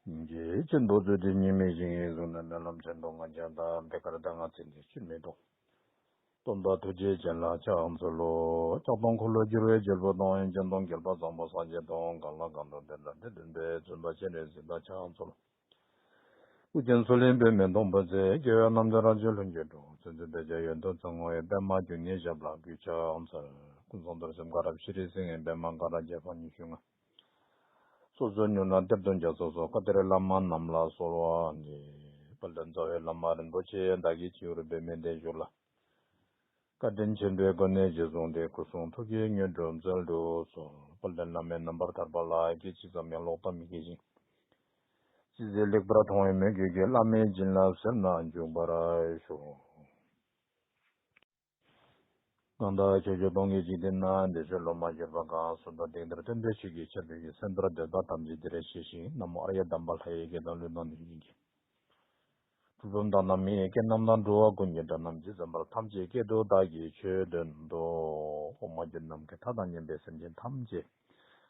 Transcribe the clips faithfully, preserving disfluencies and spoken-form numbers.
འཇིགས་ཆེན་རྡོ་རྗེ་དེ་ཉི་མའི་ཞིང་ཡིན་གསུངས་ནས། སྨོན་ལམ་ཆེན་མདོ་ལྔ་བརྒྱ་དང་། འདི་སྐར་ཟླ་ལྔ་ཚེས་ཉི་ཤུ་མེ་ཏོག་སྟོན་པ་ཐུགས་རྗེ་ཅན་ལ་ཕྱག་འཚལ་ལོ། ལྕགས་སྡང་འཁོར་ལོས་སྒྱུར་བའི་རྒྱལ་པོ་དང་། གཅེན་གཏུམ་རྒྱལ་པ་བཟང་པོ་སངས་རྒྱས་དང་། གང་ལ་གང་འགྲོ་དེ་ལ་དེ་སྟོན་པའི། བཙུན་པ་སྤྱན་རས་གཟིགས་ལ་ཕྱག་འཚལ་ལོ། སྐུ་མཁྱེན་མཚོ་གླིང་པདྨས་སྟོང་པ་མཛད། རྒྱལ་བའི་རྣམ་ཐར་རབ་འབྱེད་ལྷུན་གྱིས་གྲུབ། མཚན་འཛིན་དཔེ་བྱད་ཡོན་ཏན་ཚང་བའི། པདྨ་འབྱུང་གནས་ཞབས་ལ་གུས་ཕྱག་འཚལ། ཀུན་བཟང་རྡོར་སེམས་དགའ་རབ་ཤྲཱི་སིང་ཧའི། པདྨ་གར་རྒྱས་པ་ཉི་ཤུ་ལྔ། སོ་སོའི་མྱུར་ན་གཏེར་སྟོན་རྒྱ་མཚོ་སོགས། བཀའ་གཏེར་བླ་མ་རྣམས་ལ་གསོལ་བ་འདེབས། དཔལ་ལྡན་རྩ་བའི་བླ་མ་རིན་པོ་ཆེ། བདག་གི་སྤྱི་བོར་པདྨའི་གདན་བཞུགས་ལ། བཀའ་དྲིན་ཆེན་པོའི་སྒོ་ནས་རྗེས་བཟུང་སྟེ། སྐུ་གསུང་ཐུགས་ཀྱི་དངོས་གྲུབ་སྩལ་དུ་གསོལ། དཔལ་ལྡན་བླ་མའི་རྣམ་པར་ཐར་པ་ལ། སྐད་ཅིག་ཙམ་ཡང་ལོག་ལྟ་མི་སྐྱེ་ཞིང་། ཅི་མཛད་ལེགས་པར་མཐོང་བའི་མོས་གུས་ཀྱིས། བླ་མའི་བྱིན་རླབས་གསེར་ནག་འཇུག་པར་ཤོག། གང་དག་ཕྱོགས་བཅུ་སྟོང་གི་འཇིག་རྟེན་ན། བདེ་སྤྱོད་ལོ་མ་གྱུར་པ་གང་། སུ་དག་དེང་འདིར་སྟོན་པའི་ཆོས་ཀྱི་ཆར་འབེབས་ཀྱི། གསན་པར་འདོད་པ་ཐམས་ཅད་འདིར་གཤེགས་ཤིག། ན་མོ་ཨཱརྱ་དམ་པ་ལྷ་ཡི་སྐད་དང་། ཀླུ་དང་གནོད་སྦྱིན་གྱི་གྲུལ་བུམ་དག་དང་། མི་ཡི་སྐད་རྣམས་དང་། འགྲོ་བ་ཀུན་གྱི་སྒྲ་རྣམས་ཇི་ཙམ་པར། ཐམས་ཅད་སྐད་དུ་བདག་གིས་ཆོས་བསྟན་ཏོ། འོ་མ་རྒྱུད་ནམ་མཁའི་མཐའ་དང་མཉམ་པའི་སེམས་ཅན་ཐམས་ཅད་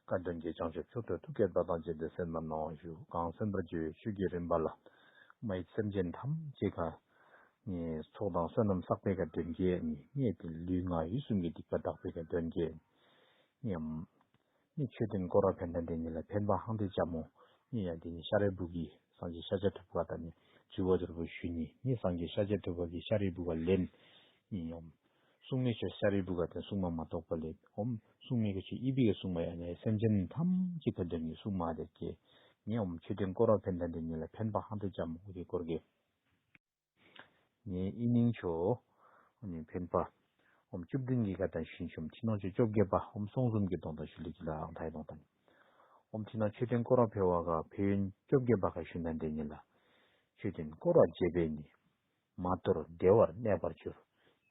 བཀའ་དྲིན་གྱིས་བྱང་ཆུབ་མཆོག་ཏུ་ཐུགས་བསྐྱེད་པ་དང་བཅས་ཏེ་གསན་པར་གནང་བ་ཞུ། གང་གསན་པར་བགྱི་བའི་ཆོས་ཀྱི་རིམ་པ་ལ། མ་ཡི་སེམས་ཅན་ཐམས་ཅད་ཀ་ནི་ཚོགས་དང་བསོད་ནམས་བསགས་པའི་ཀ་དོན་གྱིས་ནི། ནི་དེ་ལུས་ངག་ཡིད་གསུམ་གྱི་སྡིག་པ་དག་པའི་ཀ་དོན་གྱིས་ནི། ནི་མཆོད་རྟེན་བསྐོར་བ་ཕན་བཏགས་འདི་ཉིད་ལ་ཕན་པ་ཧང་ཏེ་ཅ་མོ། ནི་ཡང་འདི་ནི་ཤཱ་རིའི་བུ་གིས་སངས་རྒྱས་ཤཱཀྱ་ཐུབ་པ་དང་ནི་ཇི་བ་ཇོ་བོ་ཞུས་ནི། ནི་སངས་རྒྱས་ཤཱཀྱ་ཐུབ་པ་གིས་ཤཱ་རིའི་བུ་ག་ལན་ནི་ཡོམ། གསུང་མེད་ཆོས་ཤཱ་རིའི་བུ་ག་དེ་གསུང་མ་མ་གཏོགས་པ་ལས་འོམ། གསུང་མེད་ཀྱི་ཆོས་ཨི་བི་ག་གསུང་མ་ཡང་ནས་སེམས་ཅན་ཐམས་ཅད་ཀ་དོན་གྱི་གསུང་མ་དེ་ཀྱེ། ནི་འོམ་མཆོད་རྟེན་བསྐོར་བ་ཕན་བཏགས་འདི་ཉིད་ལ་ཕན་པ་ཧང་ཏེ་ཅ་མོ་གི་སྐོར་གྱི། ངའི་ཨི་ནིང་ཆོ། ཨོ་ནི་འཕེན་པ། ཨོམ་བཅུ་བདུན་གྱི་ཀ་དང་ཞུན་ཆུམ་ཁྱི་ནང་ཆོས་བཅོ་བརྒྱད་པ། ཨོམ་སོང་ཟུམ་གྱི་གདོང་དང་ཞུ་ལི་ཀྱི་ལའང་ཐའི་གདོང་དང་། ཨོམ་ཁྱི་ནང་མཆོད་རྟེན་སྐོར་ར་འཕེལ་བ་ག་འཕེལ་ཡུན་བཅོ་བརྒྱད་པ་ག་ཞུན་དང་དེ་ཉིད་ལ། མཆོད་རྟེན་སྐོར་ར་རྒྱས་པས་ནི། མ་དོར་བདེ་བར་གནས་པར་འགྱུར།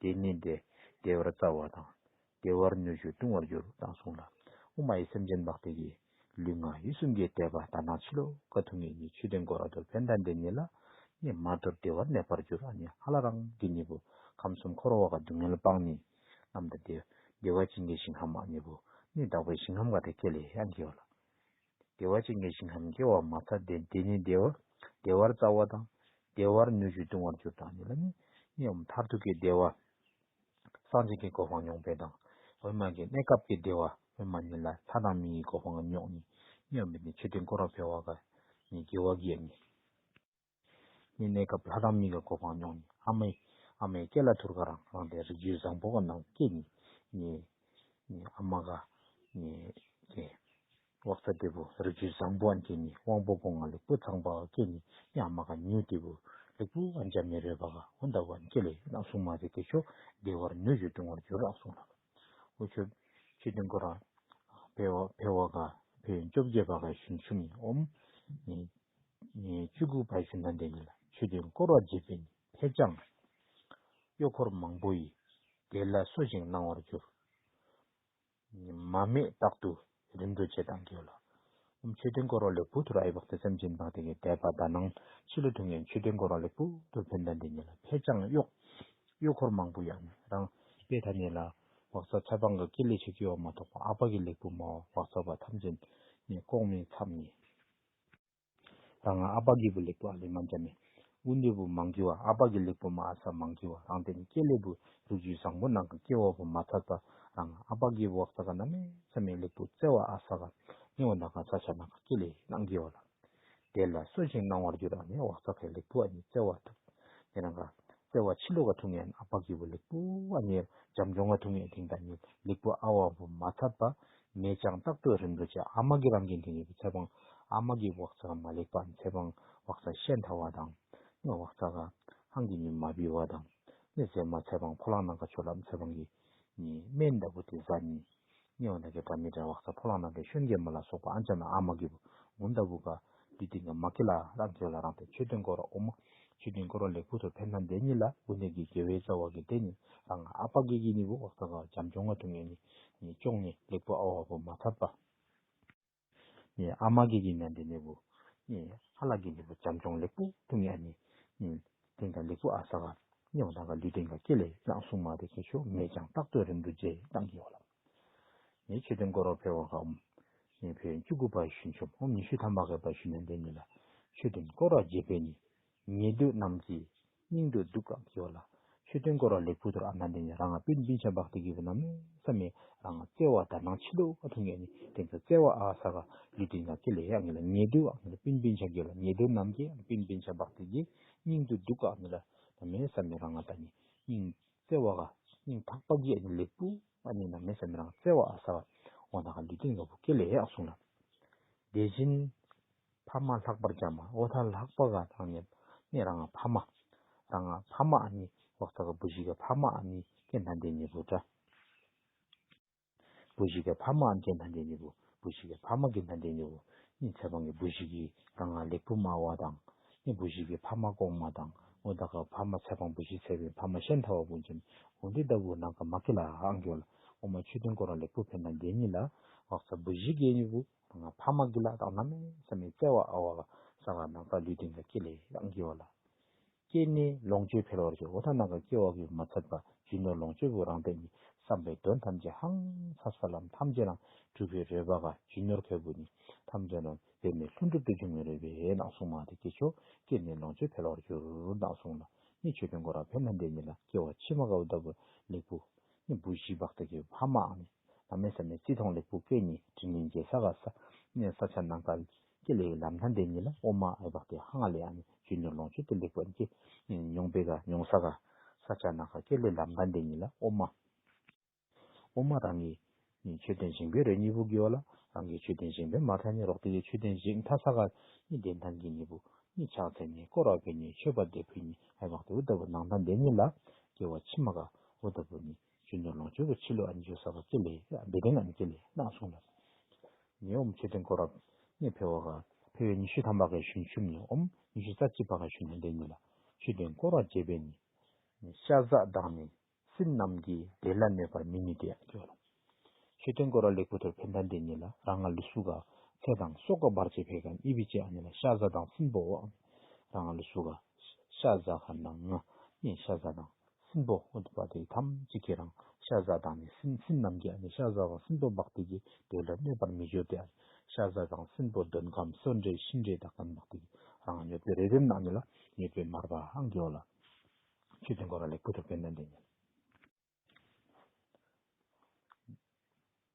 དེ་ནི་བདེ། བདེ་བར་བཙའ་བ་དང་། བདེ་བར་ནུས་ཤུགས་ལྟུང་བར་འགྱུར་དང་གསུངས་ལ། ཨོ་མ་ཡི་སེམས་ཅན་བག་སྟེ་གི། ལུས་ངག་ཡིད་གསུམ་གྱི་དད་པ་དག་སྣང་ཕྱི་ལོགས་ཀ་ཐུག་ངེས་ནི་མཆོད་རྟེན་སྐོར་ར་དོར་ཕན་བཏགས་འདི་ཉིད་ལ། ནི་མ་དོར་བདེ་བར་གནས་པར་འགྱུར། ཨ་ནི་ཧ་ལ་རང་གི་ནི་བུ། ཁམས་གསུམ་འཁོར་བ་ག་སྡུག་བསྔལ་སྤངས་ནི། རྣམ་དག་བདེ། བདེ་བ་ཅན་གྱི་ཞིང་ཁམས་ཨ་ནི་བུ། ནི་དག་པའི་ཞིང་ཁམས་ག་དེ་སྐྱེ་ལེ་ཡང་གི་བ་ལ། བདེ་བ་ཅན་གྱི་ཞིང་ཁམས་སྐྱེ་བ་མ་ཚད་དེ་དེ་ནི་བདེ་བ། བདེ་བར་བཙའ་བ་དང་། བདེ་བར་ནུས་ཤུགས་ལྟུང་བར་འགྱུར་དང་ནི་ལ་ནི། ནི་ཡོམ་མཐར་ཐུག་གི་བདེ་བ། སངས་རྒྱས་ཀྱི་གོ་འཕང་མྱོང་བའི་དང་། འོ་མ་གི་གནས་སྐབས་ཀྱི་བདེ་བ། འོ་མ་ནི་ལ་ལྷ་དང་མི་ཡི་གོ་འཕང་མྱོང་ནི། ནི་ཡོམ་མི་ནི་མཆོད་རྟེན་སྐོར་ར་འཕེལ་བ་ག་ནི་དགེ་བ་གི་ནི། ནི་གནས་སྐབས་ལྷ་དང་མི་གི་གོ་འཕང་མྱོང་ནི། ཨ་མའི། ཨ་མའི་སྐེ་ལ་ཐུར་ག་རང་རང་དེ་རིགས་རྒྱུད་བཟང་པོ་ག་ནང་སྐྱེ་ནི། ནི། ནི་ཨ་མ་ག་ནི་དེ། བག་ཚ་དེ་བུ་རིགས་རྒྱུད་བཟང་པོ་ཨན་སྐྱེ་ནི། དབང་པོ་གོང་ང་ལེགས་པོ་ཚང་པ་སྐྱེ་ནི། ཡང་མ་ག་ཉུ་དེ་བུ་ལེགས་པོ་ཨན་ཅ་མི་རོས་པ་ག་འོ་འདབ་བུ་ཨན་སྐྱེ་ལེ་ན་གསུང་མ་དེ་དེ་ཆོ་བདེ་བར་ནུས་ཤུགས་ལྟུང་བར་འགྱུར་ར་གསུང་ལ། འོ་ཆོ་མཆོད་རྟེན་སྐོར་ར་འཕེལ་བ་འཕེལ་བ་ག་འཕེལ་ཡུན་བཅོ་བརྒྱད་པ་ག་ཞུན་ཆུམ་ནི་ཨོམ། ནི་ནི་བཅུ་དགུ་པ་ཞུན་དང་དེ་ཉིད་ལ་མཆོད་རྟེན་སྐོར་ར་རྒྱས་པས་ནི་ཕེབས་ཀྱང་། གཡོག་འཁོར་མང་པོ་ཡིས། དེ་ལ་གསོ་ཞིང་གནང་བར་འགྱུར། མ་སྨད་རྟག་ཏུ་རིམ་གྲོ་བྱེད་དང་གི་ལ། མཆོད་རྟེན་སྐོར་ར་ལེགས་པོ་ཐུར་ཨའི་བག་ཏུ་སེམས་ཅན་བག་སྟེ་གི་དད་པ་དག་སྣང་ཕྱི་ལོ་ཐུག་ངེས་མཆོད་རྟེན་སྐོར་ར་ལེགས་པོ་ཐུར་ཕན་བཏགས་འདི་ཉིད་ལ་ཕེབས་ཀྱང་གཡོག་གཡོག་འཁོར་མང་པོ་ཡང་རང་དཔེ་ཐ་ནི་ལ་བག་ཚ་ཚ་བང་གི་སྐེ་ལས་ཆུ་སྐྱེ་བ་མ་གཏོགས་པ་ཨ་པ་གི་ལེགས་པོ་མ་བག་ཚ་བ་ཐམས་ཅད་ནི་ལྐོག་མའི་མཚམས་ནི། རང་ང་ཨ་པ་གི་བུ་ལེགས་པོ་ཨ་ལེ་མ་འཇམ་མེ། འུ་འདི་བུ་མང་གི་བ་ཨ་པ་གི་ལེགས་པོ་མ་ཨ་ས་མང་གི་བ་རང་དེ་ནི་སྐྱེ་ལེ་བུ་རུ་ཇུ་བཟང་པོ་ནང་གི་སྐྱེ་བ་བུ་མ་ཚད་པ་རང་ཨ་པ་གི་བག་ས་ག་ན་མེ་ས་མེ་ལེགས་པོ་བརྩེ་བ་ཨ་ས་ག་ནི་བ་ན་ག་ས་ཆ་ནང་གི་སྐྱེ་ལེ་ནང་གི་བ་ལ། དེ་ལ་གསོ་ཞིང་གནང་བར་འགྱུར་ར་ནི་བག་ས་ག་ལེགས་པོ་ཨ་ནི་བརྩེ་བ་ཐུབ། དེ་རང་ག་བརྩེ་བ་ཕྱི་ལོ་ག་ཐུག་ངེ་ཨ་པ་གི་བུ་ལེགས་པོ་ཨ་ནི་བྱམས་སྐྱོང་ག་ཐུག་ངེ་དེང་ད་ནི་ལེགས་པོ་ཨ་བ་བུ་མ་ཚད་པ། མེད་ཀྱང་རྟག་ཏུ་རིམ་གྲོ་བྱེད། ཨ་མ་གི་རང་གི་འདི་ནི་བུ་ཚེ་བང་ཨ་མ་གི་བག་ཚ་མ་ལེགས་པ་ཚེ་བང་བག་ཚ་ཤེས་ཐ་བ་དང་། ནི་བག་ཚ་ག་ཧང་གི་ནི་མ་བི་བ་དང་། ནི་ཟེ་མ་ཚེ་བང་ཕོ་ལང་ནང་ག་ཆོ་ལམ་ཚེ་བང་གི་ནི་སྨན་ལྟ་བུ་དེ་ཟ་ནི། ནི་འོ་ན་གི་དྲ་མི་དྲ་བག་ཚ་ཕོ་ལང་ནང་གི་ཤོན་གེ་མ་ལ་སོགས་པ་ཨན་ཅ་ན་ཨ་མ་གི་བུ་འོ་ལྟ་བུ་ག་དུས་དེ་ནི་མ་ཀི་ལ་རང་གི་ལ་རང་དེ་མཆོད་རྟེན་སྐོར་ར་འོ་མ། མཆོད་རྟེན་སྐོར་ར་ལེགས་པོ་ཐུར་ཕན་ན་འདི་ཉིད་ལ་འུ་འདི་གི་དགེ་བའི་རྩ་བ་གི་དེ་ནི་རང་ཨ་པ་གི་གི་ནི་བུ་བག་ཚ་ག་བྱམས་སྐྱོང་ག་ཐུག་ངེ་ནི་ནི་སྐྱོང་ནི་ལེགས་པོ་ཨ་བ་བུ་མ་ཚད་པ། ནི་ཨ་མ་གི་གི་ན་འདི་ནི་བུ། ནི་ཧ་ལ་གི་ནི་བུ་བྱམས་སྐྱོང་ལེགས་པོ་ཐུག་ངེ་ནི། ནི་དེང་ག་ལེགས་པོ་ཨ་ས་ག་ནི་འོ་ན་ག་ལུས་དེང་ག་སྐྱེ་ལེ་ནང་གསུང་མ་དེ་ཁེ་ཆོ་མེད་ཀྱང་རྟག་ཏུ་རིམ་གྲོ་བྱེད་དང་གི་བ་ལ། ནི་མཆོད་རྟེན་སྐོར་ར་འཕེལ་བ་ག་འོམ། ནི་འཕེལ་བཅུ་དགུ་པ་ཞུན་ཆུམ་འོམ་ཉི་ཤུ་ཐམ་པ་ག་པ་ཞུན་ན་འདི་ཉིད་ལ། མཆོད་རྟེན་སྐོར་ར་བརྒྱབ་པས་ནི། ཉེ་དུ་རྣམས་ཀྱི་སྙིང་དུ་སྡུག་གམ་ཞེས་པ་ལ། མཆོད་རྟེན་སྐོར་ར་ལེགས་པོ་དེར་ཨ་ནཱ་འདི་ནི་རང་ང་སྤུན་སྤུན་ཆ་བག་སྟེ་གི་གནམ་མེད་ས་མེད་རང་ང་བརྩེ་བ་དག་སྣང་ཆེ་ལོ་ཐུང་ངེ་ནི་དེ་ཚོ་བརྩེ་བ་ཨ་ས་ག་ལུས་དེ་ང་ཀི་ལེ་ཡ་ངེ་ལ་ཉེ་དུ་ཨ་ངེ་ལ་སྤུན་སྤུན་ཆ་གི་ལ་ཉེ་དུ་རྣམས་ཀྱི་སྤུན་སྤུན་ཆ་བག་སྟེ་གི་སྙིང་དུ་སྡུག་ག་ངེ་ལ་གནམ་མེད་ས་མེད་རང་ང་ད་ནི་སྙིང་བརྩེ་བ་ག་སྙིང་ཐག་པ་གི་ཨ་ནི་ལེགས་པོ་ཨ་ནི་གནམ་མེད་ས་མེད་རང་བརྩེ་བ་ཨ་ས་ག་འོ་ན་ག་ལུས་དེ་ང་བུ་ཀི་ལེ་ཡ་གསུང་ལ། དེ་བཞིན་ཕ་མ་ལྷག་པར་བྱ་མ། འོ་ད་ལྷག་པ་ག་རང་ཉིད་ནི་རང་ཕ་མ། རང་ཕ་མ་ཨ་ནི་འོག་ས་ག་བུ་ཞིག་གི་ཕ་མ་ཨ་ནི་སྐྱེ་ན་དེ་ཉིད་བུ་འདྲ། བུ་ཞིག་གི་ཕ་མ་ཨ་ནི་སྐྱེ་ན་དེ་ཉིད་བུ། བུ་ཞིག་གི་ཕ་མ་སྐྱེ་ན་དེ་ཉིད་བུ། ནི་ཚེ་བང་གི་བུ་ཞིག་གི་རང་ང་ལེགས་པོ་སྨྲ་བ་དང་། ནི་བུ་ཞིག་གི་ཕ་མ་གོང་མ་དང་། འོ་ད་ག་ཕ་མ་ཚེ་བང་བུ་ཞིག་ཚེ་བའི་ཕ་མ་ཤན་ཐ་བ་བུ་ཅན། འོ་འདི་ལྟ་བུ་ནང་ག་མ་ཀི་ལ་ཨང་གི་ལ། འོ་མ་མཆོད་རྟེན་སྐོར་ར་ལེགས་པོ་ཕན་ན་དེ་ཉིད་ལ། འོག་ས་བུ་ཞིག་གི་ཉིད་བུ། ང་ཕ་མ་གི་ལ་དང་གནམ་མེད་ས་མེད་བརྩེ་བ་ཨ་བ་ས་ག་ནང་ཀ་ལུས་དེ་ང་ཀི་ལེ་ཡ་ཨང་གི་བ་ལ། སྐྱེས་ནས་ལོངས་སྤྱོད་འཕེལ་བར་འགྱུར། འོ་ད་ནང་ག་སྐྱེ་བ་གི་མ་ཚད་པ་རྒྱུ་ནོར་ལོངས་སྤྱོད་བུ་རང་སྟེང་ནས་བསམ་པའི་དོན་ཐམས་ཅད་ཧང་སངས་ས་ལམ་ཐམས་ཅད་རང་གྲུབ་པའི་རོལ་པ་ག་རྒྱུ་ནོར་ཁེ་བུ་ནི་ཐམས་ཅད་རང་བེད་མེད་ལྷུན་གྲུབ་ཏུ་འབྱུང་བའི་རོལ་པའི་ནང་གསུང་མ་དེ་སྐྱེ་ཆོག་སྐྱེས་ནས་ལོངས་སྤྱོད་འཕེལ་བར་འགྱུར་ནང་གསུང་ལ། ནི་མཆོད་རྟེན་སྐོར་ར་ཕན་ན་དེ་ཉིད་ལ་སྐྱེ་བ་ཕྱི་མ་ག་བུ་ལྟ་བུ་ལེགས་པོ། ནི་བུ་བཞི་བག་སྟེ་གི་ཕ་མ་ཨ་ནི་གནམ་མེད་ས་མེད་བརྩི་མཐོང་ལེགས་པོ་སྐྱེས་ནི་དྲིན་ལན་འཇལ་ས་ག་ས་ནི་ས་ཆ་ནང་ག་སྐྱེ་ལེ་ལམ་ཐང་དེ་ཉིད་ལ་ཨོ་མ་ཨེ་བག་སྟེ་ཧང་ལེ་ཨ་ནི་རྒྱུ་ནོར་ལོངས་སྤྱོད་དེ་ལེགས་པོ་ཨ་ནི་སྐྱེ་མྱོང་པའི་ག་མྱོང་ས་ག་ས་ཆ་ནང་ག་སྐྱེ་ལེ་ལམ་ཐང་དེ་ཉིད་ལ་ཨོ་མ་ཨོ་མ་རང་གི་ནི་མཆོད་རྟེན་བཞེངས་པའི་རེ་ཉིད་བུ་གི་བ་ལ་རང་གི་མཆོད་རྟེན་བཞེངས་པའི་མ་ཐ་ནི་རོགས་དེ་གི་མཆོད་རྟེན་བཞེངས་ཐ་ས་ག་ནི་བདེན་ཐང་གི་ཉིད་བུ། ནི་ཕྱག་འཚལ་ནས་སྐོར་ར་ཕེབས་ནས་མཆོད་པ་འདེབས་ཕུལ་ནས་ཨེ་བག་སྟེ་འུ་ལྟ་བུ་ནང་ཐང་དེ་ཉིད་ལ་སྐྱེ་བ་ཕྱི་མ་ག་འུ་ལྟ་བུ་ནི། རྒྱུ་ནོར་ལོངས་སྤྱོད་ཀྱི་ཕྱི་ལོ་ཨ་ནི་འཇུ་ས་བ་ཀི་ལེ་ཡ་བེ་དེ་ན་ནི་ཀི་ལེ་ནང་གསུང་ལ། ཉེ་འོམ་མཆོད་རྟེན་སྐོར་ར་ནི་འཕེལ་བ་ག་འཕེལ་བའི་ཉི་ཤུ་ཐམ་པ་གའི་ཞུན་ཆུམ་ནི་འོམ་ཉི་ཤུ་རྩ་གཅིག་པ་གའི་ཞུན་ནི་ལེ་ཉི་ལ་མཆོད་རྟེན་སྐོར་ར་བརྒྱབ་པས་ནི། ཤ་ཟ་དང་ནི་སྲིན་རྣམས་ཀྱིས་དེ་ལ་གནོད་པར་མི་ནུས་ཏེ་ཡང་སྐྱོ་ལ། མཆོད་རྟེན་སྐོར་ར་ལེགས་པོ་ཐོར་ཕན་ཐང་དེ་ཉིད་ལ་རང་ང་ལུས་སུ་ག་ཚེ་དང་སྲོག་ག་བར་ཆད་ཕེ་ག་ཨི་བི་ཅི་ཨ་ནི་ལ་ཤ་ཟ་དང་སྲིན་པོ་འོ། རང་ང་ལུས་སུ་ག་ཤ་ཟ་ག་ནང་ང་ནི་ཤ་ཟ་དང་སྲིན་པོ་འོ་དུ་པ་དེ་ཐམས་ཅད་ཀྱི་རང་ཤ་ཟ་དང་ནི་སྲིན་སྲིན་རྣམས་ཀྱི་ཨ་ནི་ཤ་ཟ་དང་སྲིན་པོ་བག་སྟེ་གི་དེ་ལ་གནོད་པར་མི་འགྱུར་ཏེ་ཨ་ནི་ཤ་ཟ་དང་སྲིན་པོ་གདོན་ཁམས་གསོན་འདྲེ་ཤི་འདྲེ་དག་ཀན་བག་སྟེ་གི་རང་གནོད་པའི་རེ་རེ་ན་ནི་ལ་གནོད་པའི་མར་པ་ཨང་གི་འོ་ལ། མཆོད་རྟེན་སྐོར་ར་ལེགས་པོ་ཐོར་ཕན་ཐང་དེ་ཉིད།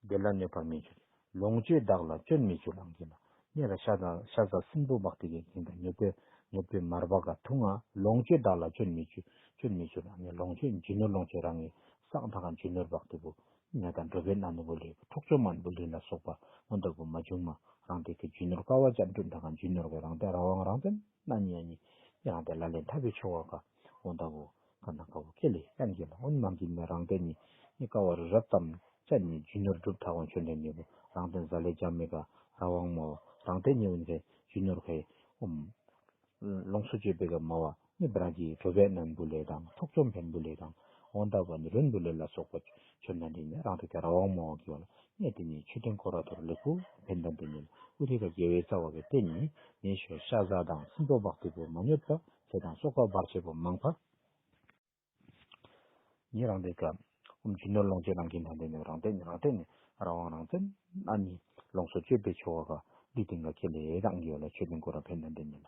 དེ་ལ་གནོད་པར་མི་འགྱུར། ལོངས་སྤྱོད་བདག་ལ་སྐྱོན་མི་འགྱུར་ལ་ཨང་གི་ལ། ནི་ར་ཤ་ཟ་ཤ་ཟ་སྲིན་པོ་བག་སྟེ་གི་ཁེན་ད་གནོད་པའི་གནོད་པའི་མར་པ་ག་ཐུང་ང་ལོངས་སྤྱོད་བདག་ལ་སྐྱོན་མི་འགྱུར་སྐྱོན་མི་འགྱུར་ལ་ནི་ལོངས་སྤྱོད་རྒྱུ་ནོར་ལོངས་སྤྱོད་རང་གི་བསགས་ད་ག་རྒྱུ་ནོར་བག་སྟེ་བུ། ཉ་དང་འགྲོ་བའི་ན་ནུ་བུ་ལེ་འཕྲོག་བཅོམ་མ་ནུ་བུ་ལེ་ལ་སོགས་པ་འོ་ད་བུ་མ་བྱུང་མ་རང་སྟེ་གི་རྒྱུ་ནོར་དཀའ་བ་ཅན་བསྐྲུན་ད་ག་རྒྱུ་ནོར་གི་རང་སྟེ་རང་དབང་རང་བཙན་ན་ནི་ཡ་ནི་ཡང་དེ་ལ་ལེན་ཐབས་པའི་ཆོ་བ་ག་འོ་ད་བུ། ཀ་ན་ཀ་བོ་ཀེ་ལེ་ཡང་གི་ལ་འོན་མང་གི་ནི་རང་སྟེང་ནི་ནི་ཀ་བ་རི་རབ་ཙམ་ཅན་ནི་རྒྱུ་ནོར་སྒྲུབ་ཐག་འོན་ཆོད་ནས་ནི་རང་སྟེང་ཟ་ལེ་ཇ་མེ་ག་ར་ཝང་མོ་རང་སྟེང་ནི་འོན་ཁའི་རྒྱུ་ནོར་ཁའི་ཨུམ། ལོངས་སུ་སྤྱོད་པའི་ག་མ་བ་ནི་བྲ་གི་གྲོ་བས་ནན་བུ་ལེ་དང་ཐོག་བཅོམ་ཕན་བུ་ལེ་དང་འོན་ད་བ་ནི་རོན་བུ་ལེ་ལ་སོགས་པ་ཆོད་ན་འདི་ནི་རང་སྟེང་ག་ར་ཝང་མོ་གི་བ་ལ་ནི་དེ་ནི་མཆོད་རྟེན་སྐོར་ར་ཐོར་ལེགས་པོ་ཕན་དང་དེ་ནི་ཨུ་ཐི་ག་དགེ་བའི་རྩ་བ་གི་སྟེང་ནི་ནི་ཤོ་ཤ་ཟ་དང་སྲིན་པོ་བག་སྟེ་བུ་མ་ཉོབ་པ། ཚེ་དང་སྲོག་པ་བར་ཆད་པོ་མང་པ། ཉེ་རང་སྟེང་ག་ཨུམ་རྒྱུ་ནོར་ལོངས་སྤྱོད་རང་གི་ཐང་སྟེང་ནས་རང་སྟེང་ནས་རང་སྟེང་ནས་རང་དབང་རང་བཙན་ཨ་ནི་ལོངས་སུ་སྤྱོད་པའི་ཆོ་བ་ག་ལུས་སྟེང་ག་ཁེ་ལེ་རང་གི་ཡོད་ལ་མཆོད་རྟེན་སྐོར་ར་ཕན་ཐང་སྟེང་ནས་ལ་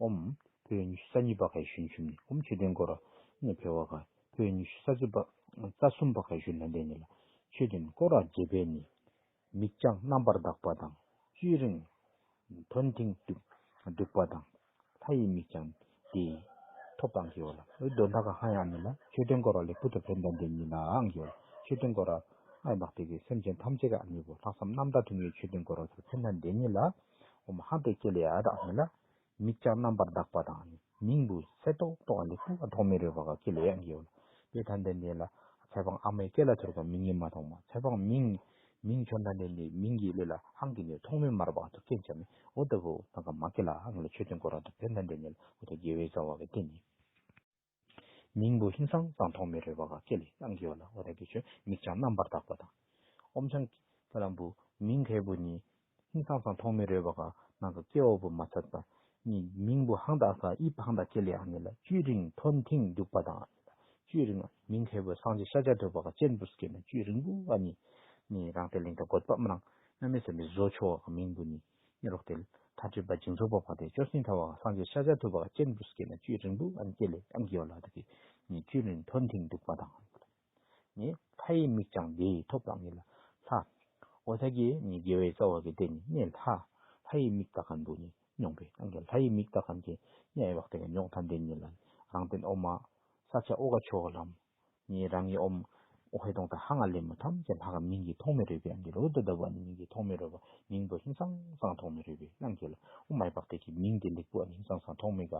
ཨུམ་ཕོ་ཉི་ཤུ་རྩ་གཉིས་པ་ཁའི་ཞུན་ཆུམ་ནི་ཨུམ་མཆོད་རྟེན་སྐོར་ར་ནི་ཕེ་བ་ག་ཕོ་ཉི་ཤུ་རྩ་གཅིག་པ་རྩ་གསུམ་པ་ཁའི་ཞུན་ཐང་སྟེང་ནས་ལ་མཆོད་རྟེན་སྐོར་ར་བརྒྱབ་པས་ནི། མིག་རྐྱང་རྣམ་པར་དག་པ་དང་། བཅུད་རིང་། མཐོན་མཐིང་། སྡུག་པ་དང་། ལྷ་ཡི་མིག་རྐྱང་དེ་ཐོབ་དང་གི་འོ་ལ། འོ་དོན་དག་ག་ཧ་ཡང་ནི་ལ་མཆོད་རྟེན་སྐོར་ར་ལེགས་པོ་ཐོར་ཕན་དང་དེ་ཉིད་ལའང་གི་འོ་ལ། མཆོད་རྟེན་སྐོར་ར་ཨ་ཡི་བག་སྟེ་གི་སེམས་ཅན་ཐམས་ཅད་ག་ཨ་ནི་བོ་ལྷག་བསམ་རྣམ་དག་ཐུགས་ངེས་མཆོད་རྟེན་སྐོར་ར་ཐོར་ཕན་དང་དེ་ཉིད་ལ། འོ་མ་ཧང་ཏེ་ཀེ་ལེ་ཨ་དག་ནི་ལ། མིག་རྐྱང་རྣམ་པར་དག་པ་དང་ནི། མིང་བུ་གསལ་ཏོག་ཏོ་ལེགས་པོ་ཐོགས་མེད་རོལ་པ་ག་ཀེ་ལེ་ཡང་གི་འོ་ལ། དེ་ཐང་དེ་ནི་ལ་ཚེ་འཕང་ཨ་མའི་སྐེ་ལ་ཐོར་ག་མིང་ངེ་མ་ཐོག་མ་ཚེ་འཕང་མིང་མིང་ཆོན་ཐང་དེ་ནི་མིང་གི་ལེ་ལ་ཧང་གི་ནི་ཐོག་མེད་མར་བ་ཐོ་སྐྱེན་ཆ་མེ་འོ་ད་བུ་ནང་ག་མ་ཀེ་ལ་ཧང་ལ་མཆོད་རྟེན་སྐོར་ར་ཐོར་ཕན་ཐང་དེ་ནི་ལ་འོ་ད་དགེ་བའི་རྩ་བ་གི་དེ་ནི། མིང་བུ་ཧིང་སང་སང་ཐོག་མེད་རོལ་པ་ག་ཀེ་ལེ་ཡང་གི་འོ་ལ། འོ་ད་གི་ཆོས་མིག་རྐྱང་རྣམ་པར་དག་པ་དང་། ཨོམ་ཆང་ཀ་ལམ་བུ་མིང་ཁའི་བུ་ནི། ཧིང་སང་སང་ཐོག་མེད་རོལ་པ་ག་ནང་ག་སྐྱེ་བ་བུ་མ་ཚད་པ། ནི་མིང་བུ་ཧང་དག་ས་ཨི་ཕང་དག་ཀེ་ལེ་ཡང་ནི་ལ་བཅུད་རིང་མཐོན་མཐིང་སྡུག་པ་དང་། བཅུད་རིང་མིང་ཁའི་བུ་སངས་རྒྱས་ཤཱཀྱ་ཐུབ་པ་ག་སྤྱན་བུ་སྐྱེ་ན་བཅུད་རིང་བུ་བ་ནི། ནི་རང་སྟེ་ལིང་ག་དགོད་པ་མ་རང་གནམ་མེད་ས་མེད་བཟོ་ཆོག་ག་མིང་བུ་ནི། ནི་རོག་སྟེ། ལྷ་སྤྲུལ་པ་འཇིགས་ཚོགས་པ་བར་དུ་བཅོ་ལྔའི་ཐ་བ་སངས་རྒྱས་ཤཱཀྱ་ཐུབ་པ་སྤྱན་དུ་སྐྱེས་ནས་བཅུད་རིང་པོ་ཨ་ནི་སྐྱེས་ལེ་ཨང་གི་ཡོད་ལ་དེ་གི་ནི་བཅུད་རིང་ཐོན་ཐིང་འདུག་པ་དང་། ནི་ལྷ་ཡི་མིག་ཀྱང་འདི་ཡིས་ཐོབ་དང་ཉིད་ལ་ལྷ། འོ་ད་གི་ནི་དགེ་བའི་རྩ་བ་གི་དེ་ནི་ནི་ལྷ། ལྷ་ཡི་མིག་ལྟ་མཁན་བུ་ནི་མྱོང་བས་ཨང་གི་ལྷ་ཡི་མིག་ལྟ་མཁན་གྱི་ནི་ཨེ་བག་དེ་ག་མྱོང་ཐན་དེ་ཉིད་ལ་རང་དོན་ཨོ་མ་ས་ཆ་ཨོ་ག་ཆོ་ག་ལམ། ངས་རང་གི་ཨོམ་ཨོ་ཧེ་གཏོང་ད་ཧ་ང་ལེ་མོ་ཐམས་ཅད་ལྷ་ག་མིང་གིས་མཐོང་མི་རུས་པའི་ཨང་གི་ལོ་ད་ད་བ་ནི་མིང་གིས་མཐོང་མི་རུས་པ་མིང་པོ་ཧིང་སང་སང་མཐོང་མི་རུས་པའི་ཨང་གི་ལ་ཨོ་མའི་བག་དེ་གི་མིང་དེ་ལེགས་པོ་ཨ་ནི་ཧིང་སང་སང་མཐོང་མི་ག་